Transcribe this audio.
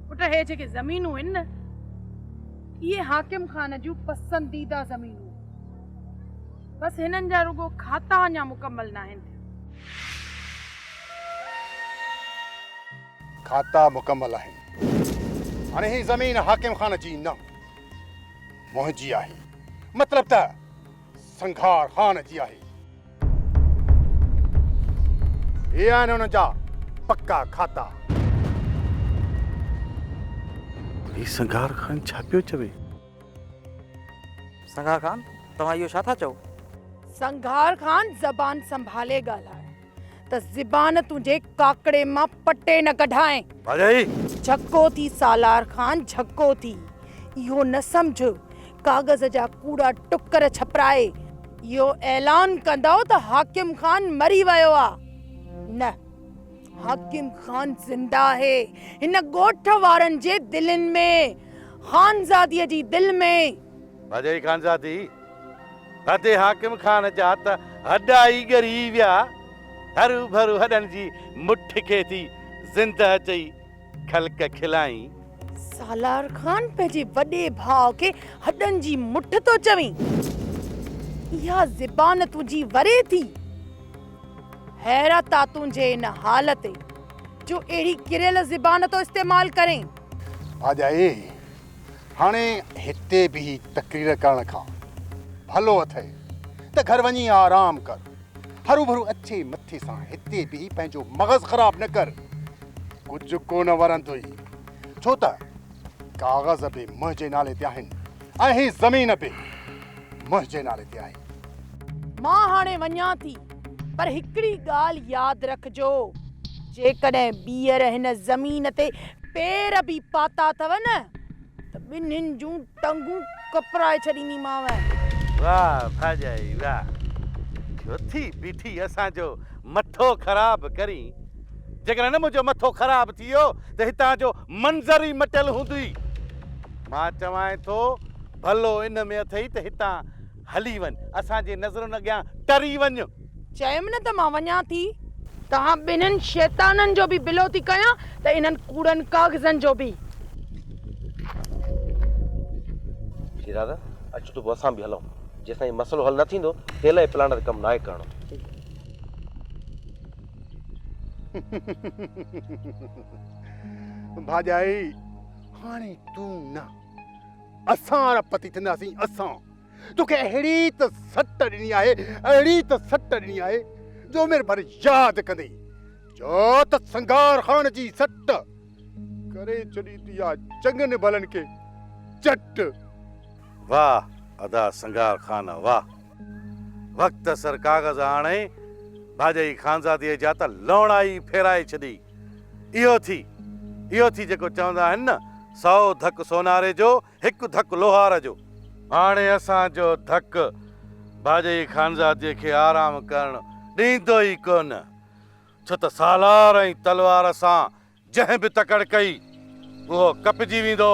پٽ هي جيڪي زمينون آهن نه اهي حاڪم خان جون پسنديده زمينون آهن. بس هنن جا رڳو کاتا اڃا مڪمل ناهن ٿيا. کاتا مڪمل آهن. هاڻي هي زمين حاڪم خان جي نه منهنجي آهي. مطلب ته سنگهار خان جي آهي. هي آهن انهن جا پڪا کاتا. هي سنگهار خان ڇا پيو چوي؟ سنگهار خان توهان اهو ڇا ٿا چئو؟ سنگهار خان زبان سنڀالي ڳالهاء ته زبان تنهنجي ڪاڪڙي مان پٽي نه ڪڍانء. ڀاڄائي! جهڪو ٿي سالار خان جهڪو ٿي. اهو نه سمجهه ڪاغذ جا ڪوڙا ٽڪر ڇپرائي اهو اعلان ڪندؤ ته حاڪم خان مري ويو آ. نه حاڪم خان زنده آهي هن ڳوٺ وارن جي دلين ۾، خانزاديء جي دل ۾. ڀاڄائي خانزادي، ادي حاڪم خان جا ته هڏا ئي ڳري ويا. هروڀرو هڏن جي مٺ کي ٿي زنده چئي خلق کلائين. سالار خان پنهنجي وڏي ڀاء کي هڏن جي مٺ ٿو چوين؟ اها زبان تنهنجي وري ٿي؟ حيرت آ تنهنجي ان حال تي جو اهڙي ڪريل زبان ٿو استعمال ڪرين. ڀاڄائي، هاڻي هتي بيهي تقرير ڪرڻ کان ڀلو اٿئي ته گهر وڃي آرام ڪر. هروڀرو اڇي مٿي سان هتي بيهي پنهنجو مغز خراب نه ڪر. ڪجهه ڪونه ورندوئي، ڇو ته ڪاغذ به منهنجي نالي تي آهن ۽ هي زمين به منهنجي نالي تي آهي. مان هاڻي وڃان ٿي، پر هڪڙي ڳالهه ياد رکجو، جيڪڏهن ٻيهر هن زمين تي پير به پاتا اٿو نه ته ٻنهين جون ٽنگون ڪپرائي ڇڏينديمانء. واهه ڀاڄائي واهه، ڇو ٿي بيٺي اسان جو مٿو خراب ڪرين. جيڪڏهن نه منهنجو مٿو خراب ٿي ويو ته هتان جو منظر ئي مٽيل هوندوئي. مان چوانء ٿو ڀلو ان ۾ اٿئي ته هتان هلي وڃ، اسان جي نظرن اڳيان ٽري وڃ. چيم نه ته مان وڃان ٿي. توهان ٻنهين شيطانن جو به بلو ٿي ڪيان ته انهن ڪوڙن ڪاغذن جو به. شيرازا، اچ ته پوء اسان به هلون. جيستائين مسئلو حل نه ٿيندو، تيل جي پلانٽ تي ڪم ناهي ڪرڻو. ڀاڄائي هاڻي تون نه اسان اربپتي ٿينداسين اسان توکي اهڙي ته سٽ ڏني آهي اهڙي ته سٽ ڏني آهي جو عمر ڀر ياد ڪندين چو ته سنگار خان جي سٽ ڪري ڇڏيندي آ چڱن ڀلن کي چٽ. واه ادا سنگار خان واه. وقت سر ڪاغذ آڻي ڀاڄائي خانزاديء جا ته لوڻا ئي ڦيرائي ڇڏي. اهو ٿي، اهو ٿي جيڪو چوندا آهن نه، سئو ڌڪ سوناري جو، هڪ ڌڪ لوهار جو. هاڻي اسان جو ڌڪ ڀاڄائي خانزاديء کي آرام ڪرڻ ڏيندو ئي ڪونه، ڇو ته سالار ۽ تلوار سان جنهن به تڪڙ ڪئي، اهو ڪپجي ويندو.